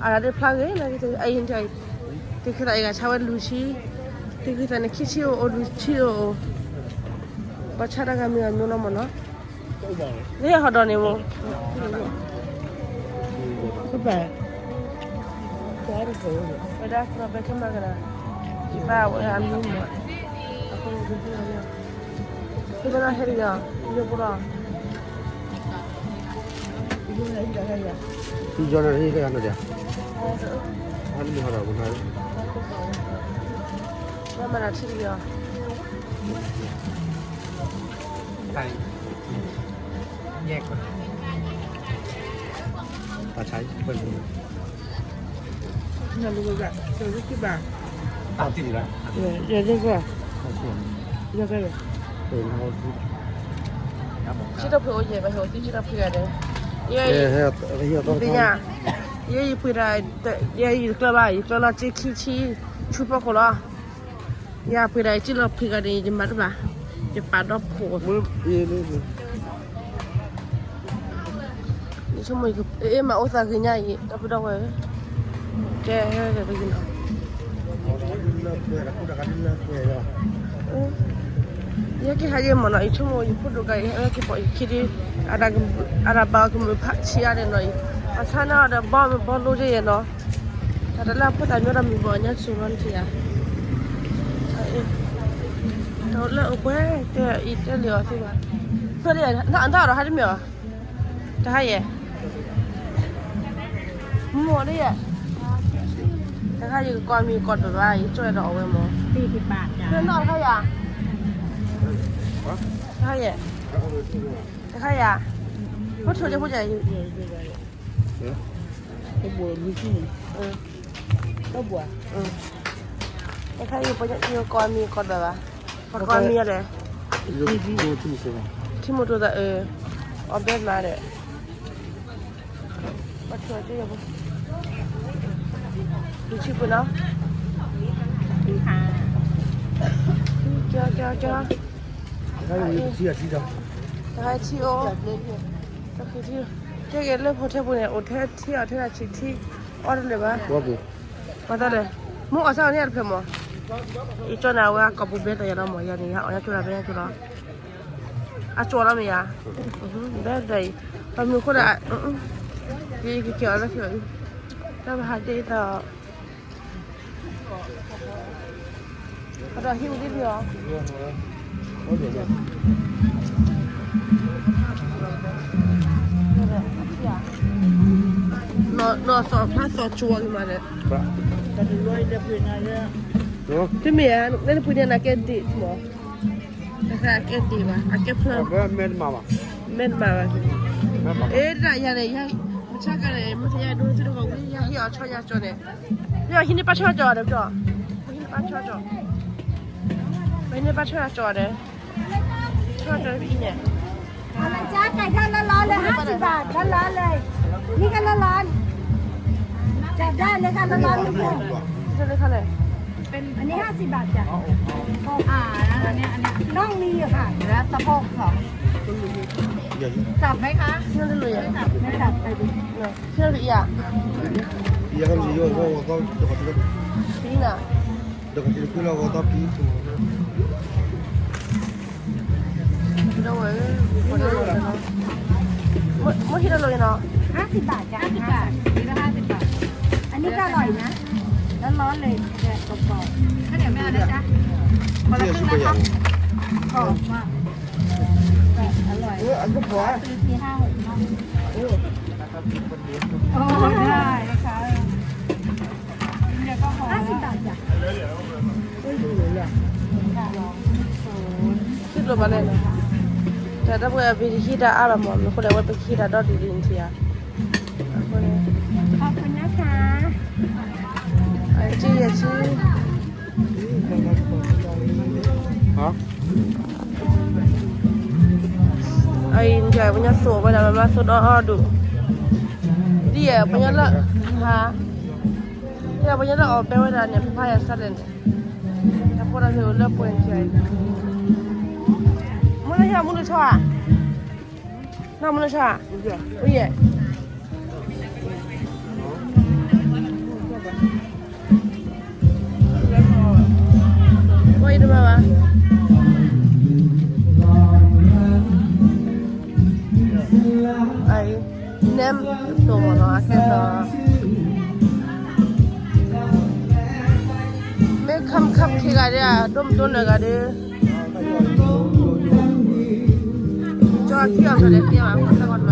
အီၤ, အတၢ်ဒ်ဖျါဂ့ၤလၢ, အံၤ, တခါသးအံၤဂၤဆါဝဲလွံၢ်ဆံ, တခါသးန့ၣ်ခံဆံအိၣ်အိၣ်လွံၢ်ဆံအိၣ်အိၣ်, ပှၤဆါတၢ်ဂၤမံၤဂၤမံၤလီၤမ့ၢ်နီၤ, လၢဟီၣ်ဒီးန့ၣ်မ့ၢ်, ပဘၣ်, ဝဲဒၣ်ကြၢးဘဲကမၤကနၤ, ယပၢ်ဝဲအမံၤမ့ၢ်, အဃိန့ၣ် သုဘၣ်ဟဲလီၤ, ယိဖိလီၤ, ယိဖိလီၤ, ဟဲလီၤ, ဟဲလီၤ, ဘၣ်မၤတၢ်ထံလီၤ, ပှၤဆါယံၤ, နလူၤဝဲဒၣ်, တၢ်သံလီၤ, ယဲဒၣ်, ယဲဒၣ်, ကၠံၣ်ထီၣ်ဖှံအိၣ်ယဲၢ်ဘၣ် ဟဲအိၣ်သံကၠံၣ်ထီၣ်ဖှံဂၤဒီး, ယဲ, ယသ့ၣ်ညါ, ယဲယပှ့ၤတၢ်, ယဲယကျၢၤဘၣ် ယကျၢၤလီၤစ့ခံဆံ, ဆူဖီခိၣ်လီၤ, ယပှ့ၤတၢ်ယကၠံၣ်ထီၣ်ဖှံဂၤဒီး ယမၤတဘၣ်, ယပာ်ဒီဖှိၣ် ယဆိကမိၣ်, အ့မၤအိၣ်သးဂ့ၤညါအံၤ တၢ်ဖုဒီဝဲ, ကဲ, တဂ့ၤနီၤ, ယကဟဲယဲမ့ၢ်နီၤ ယဆိကမိၣ်ယဖိဒိၣ်ကါအံၤ ဟဲက့ၤပိာ်ယခံဒု, အတၢ်ဘၣ်ကမုာ်ဖးဆံးအါန့ၣ်နီၤအံၤ, အဆါန့ၣ်အီၤဒီးဘီမုၢ်ဘီလိယဲနီၤ, တၢ်တလၢအဖိသၣ်မ့ၢ်ဒီးမုၢ်ဘီညါဆိနီၤတထံၣ်ဧါ, တၢ်လၢအပှဲၤတဲအံၤတဲလၢအီၤသ့ၣ်ဘၣ်, ဖဲလၢနအီၤဒီးဟးတမ့ၢ်အီၤ တဟါယဲၢ်, မ့ၢ်လၢယဲၢ်, တခါယကကိးမံၤကိးဒိၣ်ဘၣ် ယကၠီဒီးအဝဲမ့ၢ်, ဖဲနီၢ်တခါယဲၢ်, တခါယဲၢ်, တခါယဲၢ်, ဖိထိၣ်ဖိယဲၢ်, တဘိလွံၢ်ဆံန့ၣ်, တဘိ, တခါယဲၢ် ပှၤယကကိးမံၤကိးဒိၣ်ဘၣ်, ပကိးမံၤလဲၣ်, ထံမိၢ်တိၢ်သးအၢ, အီၣ်ဘဲမးဒီး ပထံၣ်ပူၤနီၤ, ကဲကဲကဲ, တခါထံၣ်အိၣ်, တခါထံၣ်, ကဲကဲလၢဖိထဲပူၤန့ၣ် အိၣ်ထဲထံၣ်အီၣ်ထဲတၢ်ဆံးထံၣ်, အီၣ်တလၢာ်ဘၣ်, ပှၤတၢ်လဲၣ်, မ့ၢ်အီၣ်ဆၣ်အီၤန့ၣ်တဖျၢၣ်မး, ယကၠီန့ၣ် အဝဲအကိာ်ပူၤဘဲတၢ်ယၤလီၤမး ယၤန့ၣ် ယဟးအီၣ်ညါကၠိလၢဘဲညါကၠိလီၤ အကၠီလီၤမ့ၢ်ယၤ, ဘဲဒၣ်အံၤ, ပမုၢ်ခိၣ်ဒၣ်, ယကက့ၤအီၤလၢခံအံၤ, တၢ်ပဟးဒ့သး, ပဒီးဟံၣ်ဝံၤလံလံအီၤ, နီၢ်သီၣ်ဖျါသီၣ်ကၠီအံၤမးဒီး, တမ့ၢ်ဧါ, နပှ့ၤန့ၣ်နကဲဒ့ၣ်မး, တခါအကဲဒ့ၣ်ဘၣ် အကဲဖျါ, မဲတမၤဘၣ်, မဲတမၤဘၣ်, အ့ တၢ်ယၤန့ၣ် ယၤ, မ့ၢ် ဆၢကန့ၣ် မ့ၢ်သ့ၣ်ညါဒိၣ်သ့ၣ်တဂီၤဝံၤ ယဟံၣ်အီၤဆီယၤကၠီန့ၣ်, ယဟံၣ်န့ၢ်ပၢ်ဆီယၤကၠီဒီး, ဟံၣ်န့ၢ်ပၢ်ဆီယၤကၠီ, ပဟံၣ်န့ၢ်ပၢ်ဆီယၤကၠီဒီး, ဆီယၤကၠီန့ၣ်, အမ့ၢ်ကၠီ ไก่ทอดร้อนๆเลย ห้าสิบบาท ร้อนๆเลย นี่ก็ร้อนๆ จับได้เลยค่ะ ร้อนๆเลยค่ะ อันนี้ห้าสิบบาทจ้ะ อ่า อันนี้ อันนี้ น่องมีอยู่ค่ะ แล้วสะโพกสอง จับไหมคะ ไม่จับ ไม่จับ ไปดู Sino ya. Iya kan sih yo, yo, yo, yo, yo. Sino. Dekat sini pula, yo, tapi itu. Murah, murah, murah. Mau, mau kita lo, you know. ห้าสิบบาทจ้ะ ห้าสิบบาท นี่ก็ห้าสิบบาท อันนี้ก็อร่อยนะ ร้อนๆเลยแบบกรอบๆ ข้าวเหนียวไม่เอานะจ๊ะ คนละครึ่งนะคะ กรอบมาก แบบอร่อย เออ อันก็พอ ซื้อทีห้าหกเนาะ เออ โอ้ ได้นะคะ เดี๋ยวก็พอ ห้าสิบบาทจ้ะ စံၣ်လိာ်ဘၣ်လဲၣ်နီၤ, တၢ်တပှဲၤအပဟံၣ်တၢ်အါလီၤမး မ့ၢ်ဃိဒီး အဝဲပဟံၣ်တၢ်ဒီဒူၣ်ဒ်န့ၣ်ထံဧါ, အဃိန့ၣ် ขอบคุณนะคะ အစံၣ်ယဲၢ်စံၣ် ဟါ အအံၤ ပှၤညီသိးဝဲဒၣ် မၤမၤသိးဒီဒူၣ်, ဒ်ယဲၢ် ပှၤညီလၢ ဟါ, ဒ်ယဲၢ် ပှၤညီလၢအီၣ်ဘဲဝဲဒၣ်န့ၣ် ဖဖါယၤစးလဲၣ်န့ၣ်, တၢ်ဖိတၢ်လံၤအိၣ်လၢပှဲၤကဲအံၤ, မုၢ်လၢဟံၣ် မုၢ်လၢဆီဧါ, နီၢ်မုၢ်လၢဆီဧါ, အိၣ်ယဲၢ် ဝဲအံၤတမၤဘၣ်, အံၤ နဲသိးမ့ၢ်နီၤ အကဲသိး, မ့ၢ်ခမ်ခမ်ခံဂၤဒၣ် ဒိၣ်မးဒိၣ်နဂၤဒၣ်, ကၠီခံအီၤကၠီဒဲးကဲဘၣ် အဃိသတး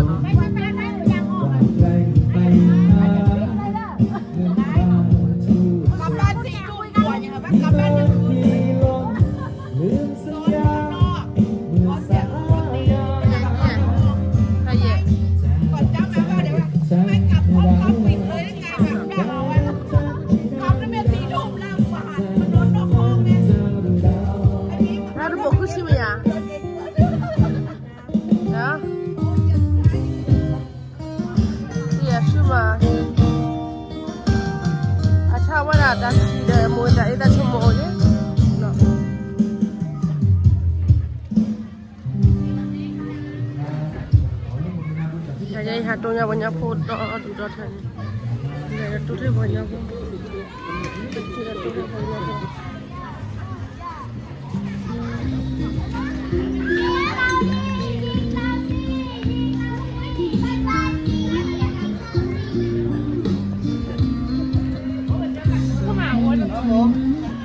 ကီတဘျီနီၤ တဘိးခုဆံမ့ၢ်ယါ, ယဆူမး, အဆၣ်ဝဲဒၣ်တၢ်ထံၣ်ဒီး မိၢ်တၢ်အ့ၣ်တၢ်ဆိကမိၣ်အိၣ်လံ, ယဟးတိၢ်ညါပှၤညီဖိဒီဒူၣ်ဒီထၢန့ၣ်, တိၢ်ထီၣ်ပှၤညီဖိ, တိၢ်ထီၣ်ပှၤညီဖိ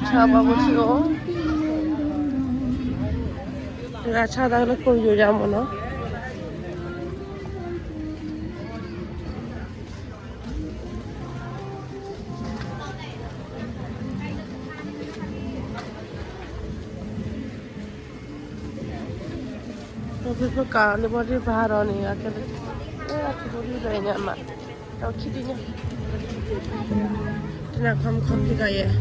ဆၣ်ဘၣ်ဖိထံအိၣ်, တဂၤဆၣ်တၢ်လၢခိၣ်ယိာ်ယါမ့ၢ်နီၤ. ဒီးဖုဖုကၤလၢဘီဒံးပဟးဒီးန့ၣ် အကဲလၢ အဲ အဖုဖုဒံးဒီးအံၤညါမး ဒီးခံဒံးညါ တနၤခီမခီဖံကၤယဲၢ်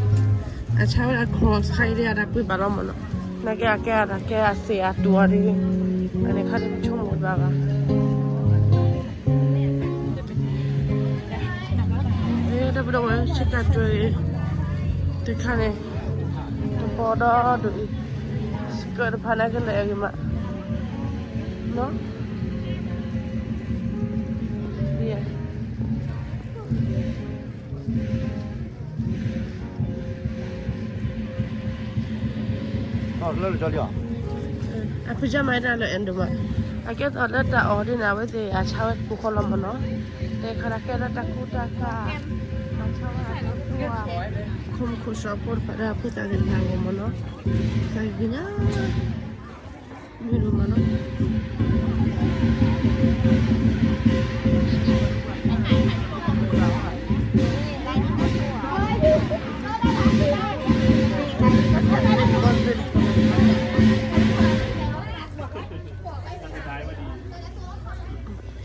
အဆါဝဲဒၣ် cross ခါအံၤဒ်အတၢ်ပှ့ၤဘၣ်လီၤမ့ၢ်နီၤ နာ်က့အကဲအတၢ်ကဲအစ့အတူအီၤဒ် အန့ၣ်ခါဒ်ပဆိကမိၣ်တဘၣ်ဘၣ် ဒီပုၢ်ဒီဝဲၢ် ဆ့ကၤတြၢၤအံၤ တခါန့ၣ် တဘီဒီဒူၣ်အံၤ skirt တဖၣ်န့ၣ်ကလဲၤအဂ့ၤမး နီၤ အဖုကၢ်မၤတၢ်လၢအဲၣ်ဒိးမး အကဲသိးလၢတၢ်အီၣ်ဒ်န့ၣ် အဝဲသ့ၣ်အဆါဝဲပူၤဃီလီၤမ့ၢ်နီၤ တဲခါဒၣ်ကဲလၢတၢ်ကူတၢ်ကၤ အဆါဝဲဒၣ်တၢ်ကူအီၤ ခိၣ်မူခိၣ်စီၤဖိတဖၣ်ဒီးအဖိသၣ်ဂ့ၤတဖၣ်ဂီၢ်မ့ၢ်နီၤ သးဂ့ၤညါ မ့ၢ်ဒိၣ်မးနီၤ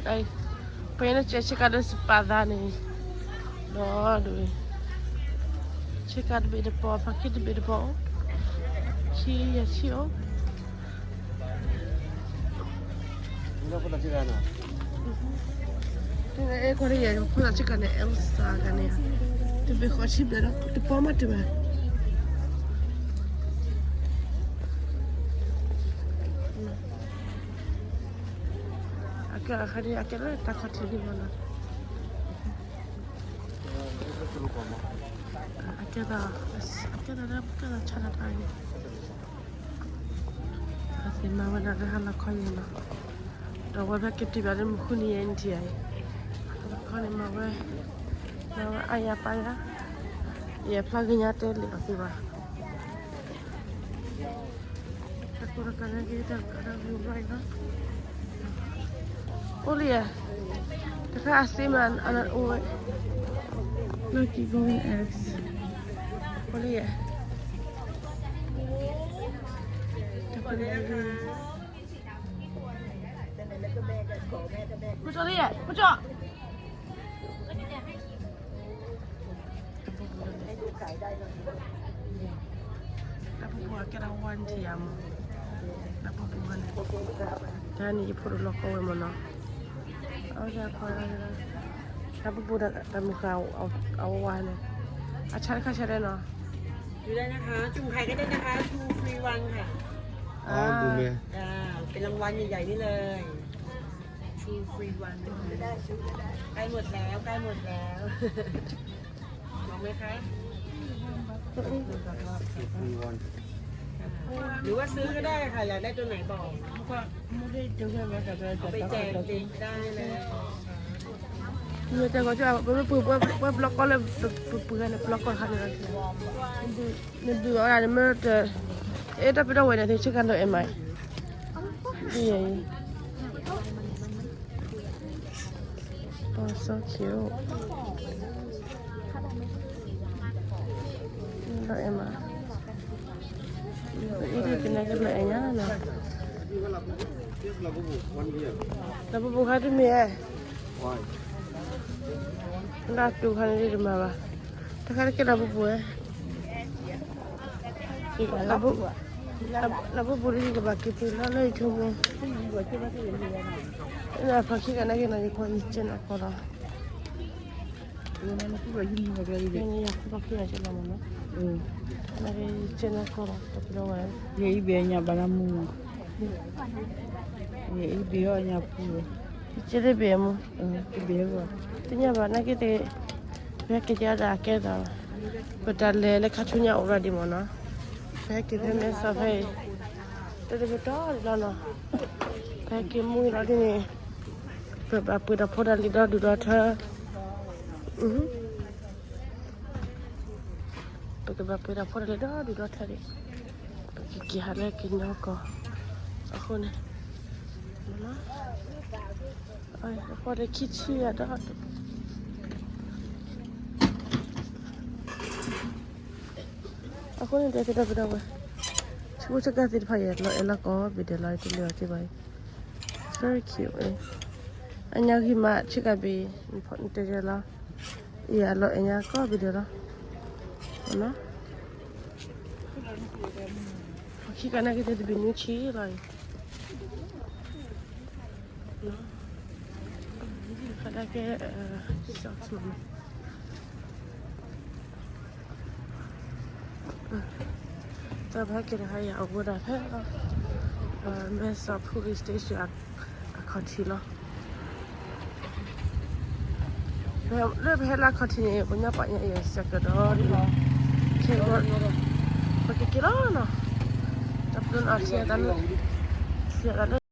အံၤ ဖဲန့ၣ် ဆ့ကၤဒီးစပာ်သးန့ၣ်, ဒီးဒ်ဝဲ, ဆ့ကၤတဘ့ၣ်တပီၤ ဖါခ့တဘ့ၣ်တပီၤ, ဆံယဲၢ်ဆံအိၣ်, အဲၣ်ကွၢ်ယဲၢ် ဖိလၢဆ့ကၤန့ၣ် Elsa ကန့ၣ်, တဘ့ၣ်ဃီဆံဘျဲၣ်ဒီး တပီၤမးတဘၣ်. အကဲအခါန့ၣ် အကဲလၢတၢ်ခီၣ်ထံးန့ၣ်မးနီၤ, အကဲသး, အကဲသးလၢကဲသးဆါတၢ်တၢ်န့ၣ်, အသ့ၣ်မၤဝဲဒၣ်လၢဟါလီၤခီယဲၢ်နီၤ, ဒီးဝဲဖဲကတံၢ်ဘၣ်လၢမုၢ်ဃုနံၤယဲၢ်နံၣ်ထံၣ်အံၤ, ဟါလီၤခီန့ၣ်မၤဝဲ, မၤဝဲအါယၤပာ်ယၤ, ယဖျါဂ့ၤညါတဲလံအီၤသ့ဘၣ်. တၢ်ကိၢ်တၢ်ဂီၤလၢက့ၤတၢ်ကရၢကရိလီၤ, အိၣ်လံဧါ, တခါအစ့မးအအိၣ်ဝဲ, လၢက့ၤကိးဝဲ Alex, အိၣ်လံဧါ, တၢ်ကိၢ်တၢ်ဂီၤလၢက့ၤ, ပကၠီလံဧါ, ပကၠီ တၢ်ပူၤပူၤအကဲဒၣ်ဝါနထံၣ်ယၤမး, တၢ်ပူၤပူၤန့ၣ်, တၢ်န့ၣ်ယဖိတလီၤကီဝဲမးနီၤ, အဝဲဒၣ်, တၢ်ပူၤပူၤတၢ်မုၢ်ဃၢ်အဝဲန့ၣ်, အဆါတခါဆါလဲၣ်နီၤ, ယူၤဒၣ်နခါ, จุ่มไข่ก็ได้นะคะ two free one ค่ะ, อ๋อ ดูไหม จ้า, เป็นรางวัลใหญ่ๆนี่เลย two free one นะคะ ใกล้หมดแล้ว ใกล้หมดแล้ว ลองไหมคะ หรือว่าซื้อก็ได้ค่ะ อยากได้ตัวไหนบอก เอาไปแจกเด็กได้เลย မ့ၢ်တဲကီး ပမ့ၢ်ပှ့ၤပှၤဘျီကီၢ်လၢ ပပှ့ၤန့ၣ် ဘျီကီၢ်ခါန့ၣ်လီၤ, နဒုးအီၣ်ဒၣ်န့ၣ်မ့ၢ်တ, အဲၣ်တၢ်ပ့ၤထီၣ်ဝဲန့ၣ် ဆ့ကၤလၢအဲၣ်မး, ဒ်အံၤ, အစီၣ်ခံ, လၢအဲၣ်မး, အံၤဒ်ကနဲကလၢအဲၣ်ညါနီၤ, လၢပပူၤခါတမ့ၢ်, လၢတူၢ်ခါန့ၣ်ဒ်တမၤဘၣ်, တခါတကဲလၢပပူၤဝဲ, လၢပပူၤဒ်ယကဘၣ်က့ၤပှ့ၤလီၤလၢယဆိကမိၣ်, ဖီခံကနၣ်က့ၤနီၤ ယကွၢ်ယကဲနၢ်ကီၢ်လီၤ, ယကဲနၢ်ကီၢ်လီၤ, တပလီဝဲ, ယအံၤဘ့ၣ်ညါဘၣ်နမူ, ယအံၤဘ့ၣ်အီၣ်ညါပူၤ, ယကဲတဘ့ၣ်မူ, တဘ့ၣ်, တညါဘၣ်နာ်က့ၤတ, ဖဲက့ၤကဒီးအကဲသး, ပတၢ်လဲၤလၢခါဆူညါအိၣ်ရၤဒံးမ့ၢ်နီၤ, ဖဲက့ၤဖဲမဲာ်စီၤဖဲအံၤ, တၢ်တကတီၢ်လီၤနီၤ, ဖဲက့ၤမူလီၤဒ်န့ၣ်, ပဘၣ်ပှ့ၤဒီးဖိတၢ်လံၤဒီဒူၣ်ဒီထၢ, ပကဘၣ်ပှ့ၤဒီးဖိတၢ်လံၤဒီဒူၣ်ဒီထၢဒံး, ပကက့ၤဟးလၢကညီကီၢ်, အဃိန့ၣ်, အဃိန့ၣ် တဲသ့ဒီပုၢ်ဒီဝဲၢ်, ဆူကဆကၢ်သ့ၣ်တဖၣ် ယလီၤအဲၣ်လီၤကိးဘ့ၣ်ဒဲးလီၤ တလၢာ်အီၤသ့ၣ်ဘၣ်အံၤ, very cute, အညါဂံၢ်မး ဆ့ကၤဘ့ၣ်, တဲလီၤ, ယလီၤအဲၣ်ညါကိးဘ့ၣ်ဒဲးလီၤ, ခံကနၣ်က့ၤတဲတဘ့ၣ်နွံဆံလီၤအံၤ, ခါဒၣ်ကဲ, တၢ်ဖဲက့ၤတဟါယၤ အဝဲဒၣ်ဖဲ, မဲာ်စီး police station အခီၣ်ထံးလီၤ, လၢပဟဲလၢအခီၣ်ထံးန့ၣ် ပညါပာ်ညါအံၤစဲးကဒီးဒ်လီၤ, ခဲဂီၤ, ပကက့ၤလီၤနီၤ, တၢ်ပျိနအီၤထံအသးလၢ, ထံအသးလၢ